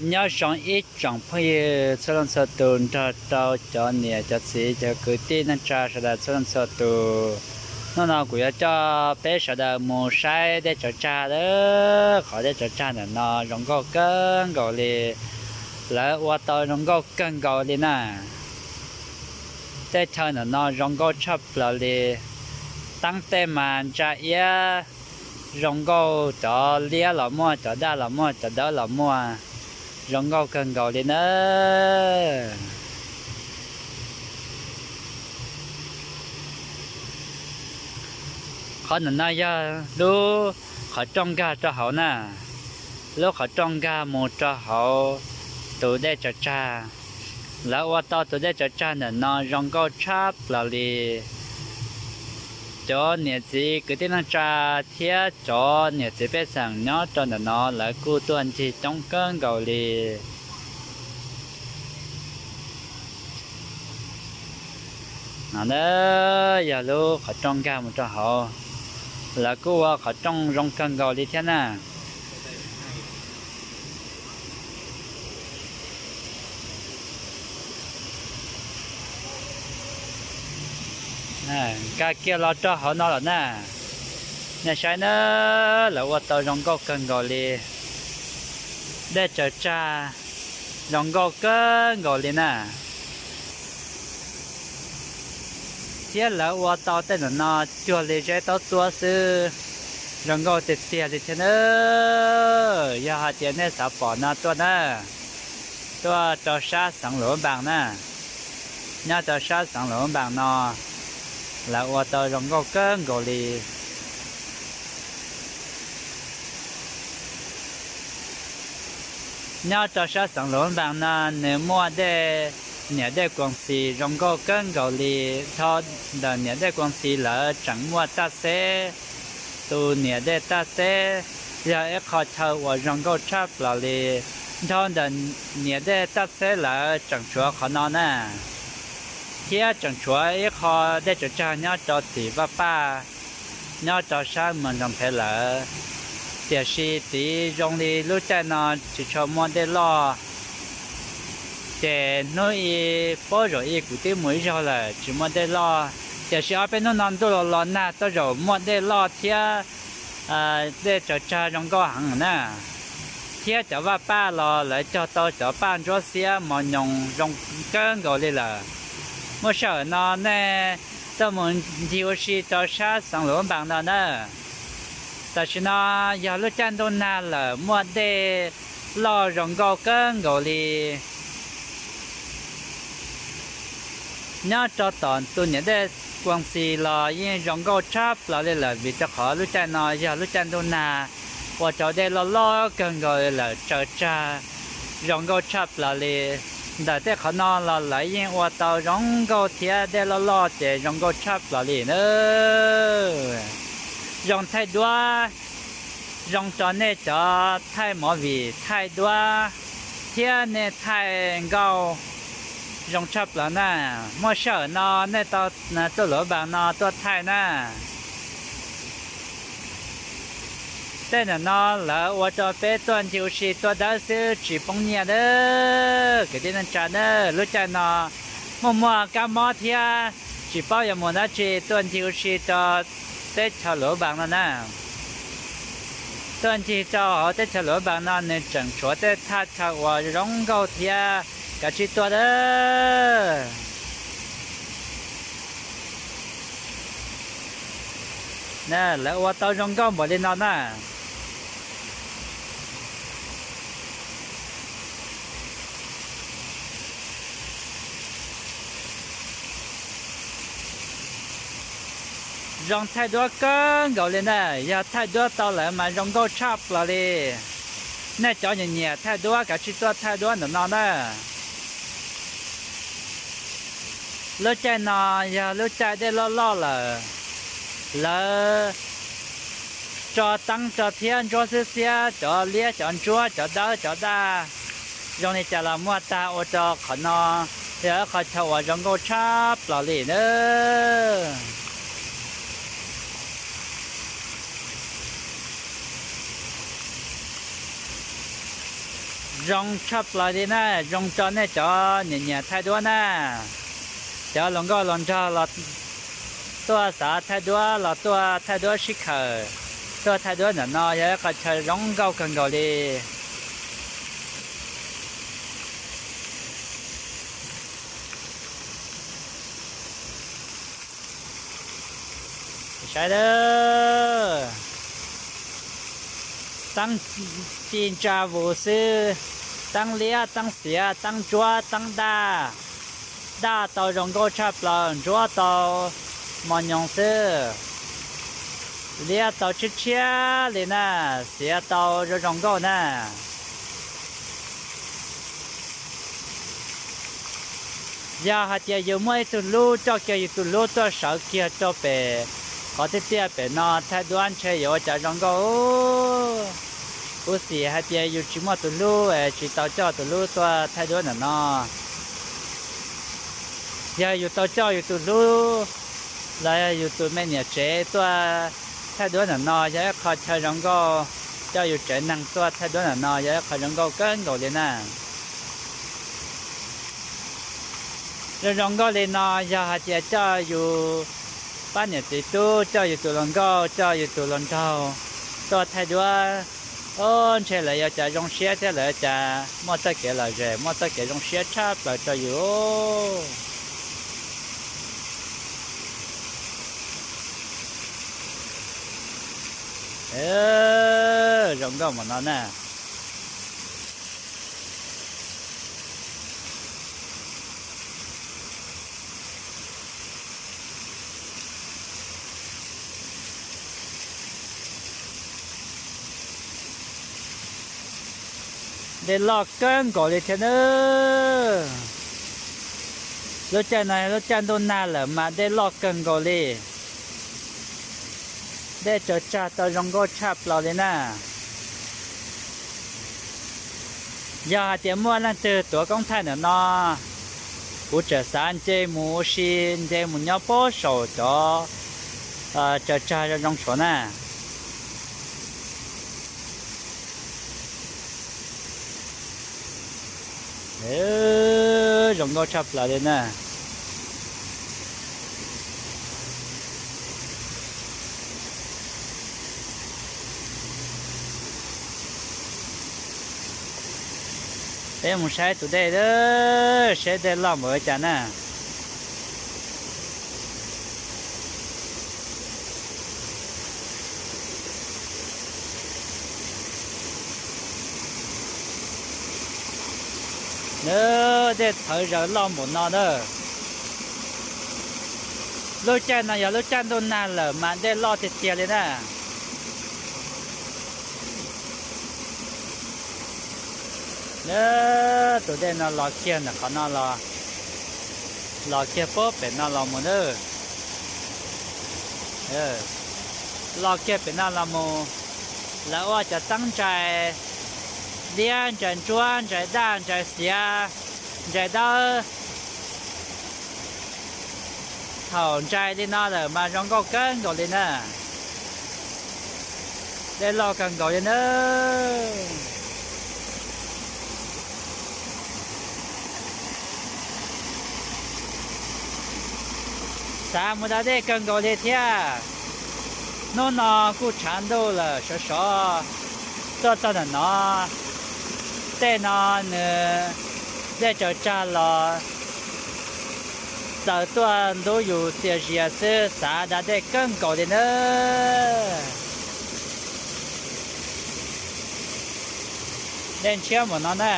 Nyob zoo ib tsoom phooj ywg txhua leej txhua tus nrog rau cov niam cov txiv cov kwv tij neej tsa sawv daws txhua leej txhua tus. Hnub no kuv yuav coj peb sawv daws mus saib dej Tsawv Tsag. Qhov dej Tsawv Tsag ntawm no zoo nkauj kawg nkaus li, lawv ua tau zoo nkauj kawg nkaus li na. Tej chaw ntawm no zoo nkauj tshaj plaws li, teeb tej mas ntsa iab, zoo nkauj, cov liab los muaj, cov daj los muaj, cov dawb los muaj, zoo nkauj kawg nkaus li na. Qhov ntawm no yog lub qhov rooj nkag rau hauv na, lub qhov rooj nkag mus rau hauv tus dej Tsawv Tsag. Lawv ua tau tus dej Tsawv Tsag ntawm no zoo nkauj tshaj plaws li. Cov niam txiv kwv tij neej tsa thiab cov niam txiv pej xeem nyob rau ntawm no lawv kuj tuaj ncig coob kawg nkaus li. No yog lub qhov rooj nkag mus rau hauv, lawv kuj ua qhov rooj zoo kawg nkaus li thiab na. Nkag kiag los rau hauv no lawm na. Nej saib na, lawv ua tau zoo nkauj kawg nkaus li. Dej Tsawv Tsag zoo nkauj kawg nkaus li na. Thiab lawv ua tau tej ntawm no cuag li zeb taub txuab xwb, zoo nkauj tiag tiag li thiab na. Yog hais tias nej xav pom no tuaj na, tuaj rau sab xeev Luam Npas na, nyob rau sab xeev Luam Npas no, lawv ua tau zoo nkauj kawg nkaus li. Nyob rau sab xeev Luam Npas no nws muaj dej, niam dej Kuas Xis zoo nkauj kawg nkaus li. Dhau ntawm niam dej Kuas Xis lawv tseem muaj Taj Xeb, tus niam dej Taj Xeb yog ib qho chaw uas zoo nkauj tshaj plaws li. Dhau ntawm niam dej Taj Xeb lawv tseem tshuav qhov no na, thiab tseem tshuav ib qho dej Tsawv Tsag nyob rau tim Vaj Paj, nyob rau sab Moos Ntoos Phev lawm. Tiam sis tiv zoo li lub caij no tsis tshua muaj dej loj, ces hnub ib puag thaum ub kuv twb mus ib zaug lawm tsis muaj dej loj. Tiam sis ob peb hnub no ntuj los los nag tej zaum muaj dej loj thiab dej Tsawv Tsag zoo nkauj heev na. Thiab cov vaj paj los lawv cog tau cov paj ntsuab xiab mos nyoos zoo kawg nkaus li lawm. Muaj sij hawm no nej tuaj mus ncig ua si rau sab xeev Luam Npas no na. Tam sim no yog lub caij ntuj nag lawm muaj dej loj zoo nkauj kawg nkaus li. Nyob rau tom tus niam dej Kuas Xis los yeej zoo nkauj tshaj plaws li lawm vim rau qhov lub caij no yog lub caij ntuj nag ua rau dej loj loj kawg nkaus li lawm, Tsawv Tsag zoo nkauj tshaj plaws li. Ntawm tej qhov no los lawv yeej ua tau zoo nkauj thiab, dej loj loj ces zoo nkauj tshaj plaws li na. Zoo thaij duab, zoo rau nej cov thaij movie thaij duab thiab nej thaij nkauj zoo tshaj plaws na. Muaj sij hawm no nej tau tuaj Luam Npas no tuaj thaij na. Tej ntawm no lawv ua rau peb tuaj ncig ua si tuaj dawb xwb tsis poob nyiaj na. Kwv tij neej tsa na, lub caij no muaj muaj kab mob thiab tsis paub yuav mus dab tsi tuaj ncig ua si rau teb chaws Luam Npas no na. Tuaj ncig rau hauv teb chaws Luam Npas no nws tseem tshuav tej thaj chaw uas zoo nkauj thiab, kav tsij tuaj na. Lawv ua tau zoo nkauj npaum li no na. Zoo thaij duab kawg nkaus li na, yog thaij duab tau lawm mas zoo nkauj tshaj plaws li. Nej cov nyiam nyiam thaij duab kav tsij tuaj thaij duab ntawm no na. Lub caij no yog lub caij dej loj loj lawm, lawv tso teeb tso thiab ntsuab xwb xiab cov liab cov ntsuab cov dawb cov daj zoo li cas los muaj tag ua rau qhov no yog ib qho chaw uas zoo nkauj tshaj plaws li na. Zoo tshaj plaws li na, zoo tso nej cov nyiam nyiam thaij duab na. Cov hluas nkauj hluas nraug los tuaj xav thaij duab los tuaj thaij duab sib khawm, tuaj thaij duab ntawm no yog ib qho chaw zoo nkauj kawg nkaus li. Saib, teeb ci ntsa vus xwb, teeb liab teeb xiav teeb ntsuab teeb daj, daj tau zoo nkauj tshaj plaws, ntsuab tau mos nyoos xwb, liab tau tshiab tshiab li na, xiav tau zoo zoo nkauj na. Yog hais tias yus muaj ib tug hlub, coj kiag yus tus hlub tuaj sawv kiag rau pem qhov tiaj tiaj pem no thaij duab ntshe yuav ua cas zoo nkauj. Kuv xav hais tias yus tsis muaj tus hlub es tsis tau coj tus hlub tuaj thaij duab ntawm no. Yog yus tau coj yus tus hlub los yog yus tus me niam tsev tuaj thaij duab ntawm no yog ib qho chaw zoo nkauj, coj yus tsev neeg tuaj thaij duab ntawm no yog ib qho zoo nkauj kawg nkaus li na. Zoo zoo nkauj li no yog hais tias coj yus pab niam txiv tub, coj yus tus hluas nkauj, coj yus tus hluas nraug tuaj thaij duab, o, ntshe lawv yuav cas zoo siab thiab lawv yuav cas muaj txoj kev lom zem, muaj txoj kev zoo siab tshaj plaws rau yus. Zoo nkauj mus no na. Dej loj kawg nkaus li thiab na. Lub caij no yog lub caij ntuj nag lawm mas dej loj kawg nkaus li. Dej tsaws tsag tau zoo nkauj tshaj plaws li na. Yog hais tias muaj leej twg tuav koob thaij ntawm no, kuv tseem xav nce mus ua si, nce mus nyob pob saum cov tsaws tsag zoo zoo saud na. Zoo nkauj tshaj plaws li na. Peb mus saib tus dej, saib dej loj npaum li cas na. Dej txhawv zaws loj npaum no na. Lub caij no yog lub caij ntuj nag lawm mas dej loj tiag tiag li na. Tus dej no los kiag ntawm qhov no los, los kiag pob pem no los mus na. Los kiag pem no los mus, lawv ua cov teeb ntsais liab, ntsais ntsuab, ntsais daj, ntsais xiav, ntsais dawb. Thaum ntsais li no lawm mas zoo nkauj kawg nkaus li na. Dej loj kawg nkaus li na. Xav mus da dej kawg nkaus li thiab. Hnub no kuj tshav ntuj lawm, sov sov tuaj txog ntawm no. Tej no nws dej tsaws tsag los txawm tuaj ntub yus txias zias xwb, xav da dej kawg nkaus li na. Dej ntshiab npaum no na.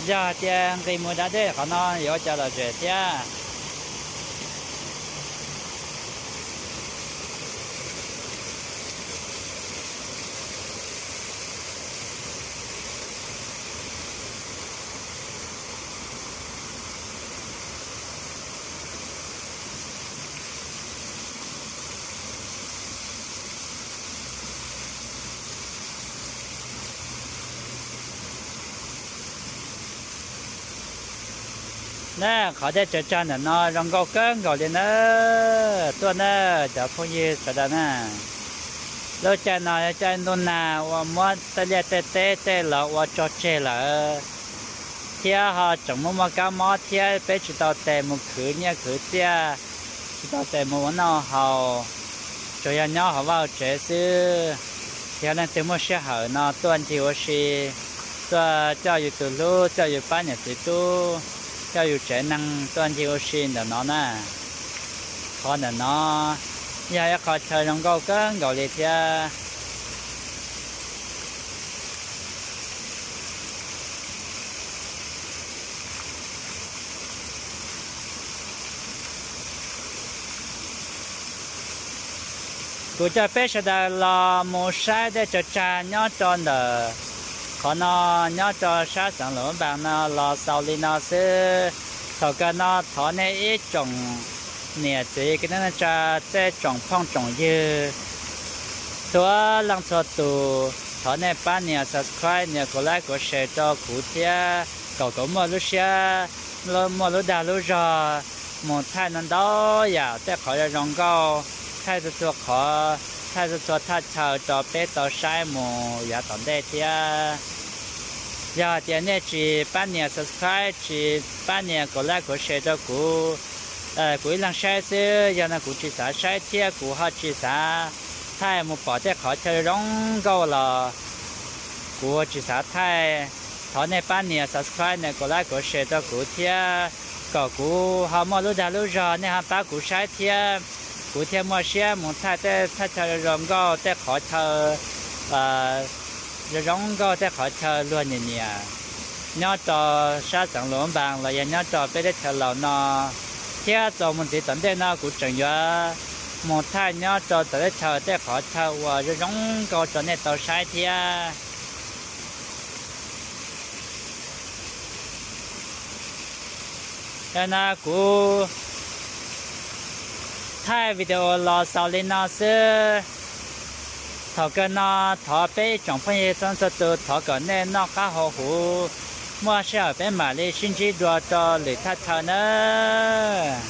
Yog hais tias nqis mus da dej qhov no yuav ua cas lom zem thiab. Na, qhov dej tsaws tsag ntawm no zoo nkauj kawg nkaus li na. Tuaj na, cov phooj ywg sawv daws na. Lub caij no yog caij ntuj nag uas muab tej liaj tej teb tej los ua tsog tseg lawm, thiab ho tseem muaj muaj kab mob thiab peb tsis tau tes mus khwv nyiaj khwv txiaj, tsis tau tes mus ua noj haus, tsuas yog nyob hauv vaj hauv tsev xwb. Yog leej twg muaj sij hawm no tuaj ncig ua si, tuaj coj yus tus hlub, coj yus pab niam txiv tub, coj yus tsev neeg tuaj ncig ua si ntawm no na. Qhov ntawm no yog ib qho chaw zoo nkauj kawg nkaus li thiab. Kuv coj peb sawv daws los mus saib tej tsav tsag nyob rau ntawm qhov no, nyob rau sab xeev Luam Npas no los xaus li no xwb. Thaum kawg no thov nej ib tsoom niam txiv kwv tij neej tsa, tej tsoom phooj tsoom ywg, txhua leej txhua tus, thov nej pab nias subscribe, nias kuv like, kuv share rau kuv thiab, kom kuv muaj lub siab, muaj lub dag lub zog mus thaij ntau ntau yam tej qhov zoo zoo nkauj, thaij txhua txhua qhov, thaij txhua txhua thaj chaw rau peb tau saib mus yav tom ntej thiab. Yog hais tias nej tsis pab nias subscribe, tsis pab nias kuv like, kuv share rau kuv, kuv ib leeg saib xwb, yog no kuv tsis xav saib thiab kuv ho tsis xav thaij mus pom tej qhov chaw zoo nkauj los kuv tsis xav thaij. Thov nej pab nias subscribe, nias kuv like, kuv share rau kuv thiab, kom kuv ho muaj lub dag lub zog, nej ho pab kuv saib thiab, kuv thiaj muaj siab mus thaij tej thaj chaw zoo nkauj, tej qhov chaw zoo zoo nkauj, tej qhov chaw luag nyiam nyiam nyob rau sab xeev Luam Npas los yog nyob rau peb teb chaws Laus no, thiab txuas mus ntxiv tom ntej no kuv tseem yuav mus thaij nyob rau txawv teb chaws tej qhov chaw uas zoo zoo nkauj rau nej tau saib thiab. Yog no kuv thaij video los xaus li no xwb. Thaum kawg no thov peb ib tsoom phooj ywg txhua txhua tus thov kom nej noj qab haus huv, muaj sij hawm peb mam li sib ntsib dua rau lwm thaj chaw nawb.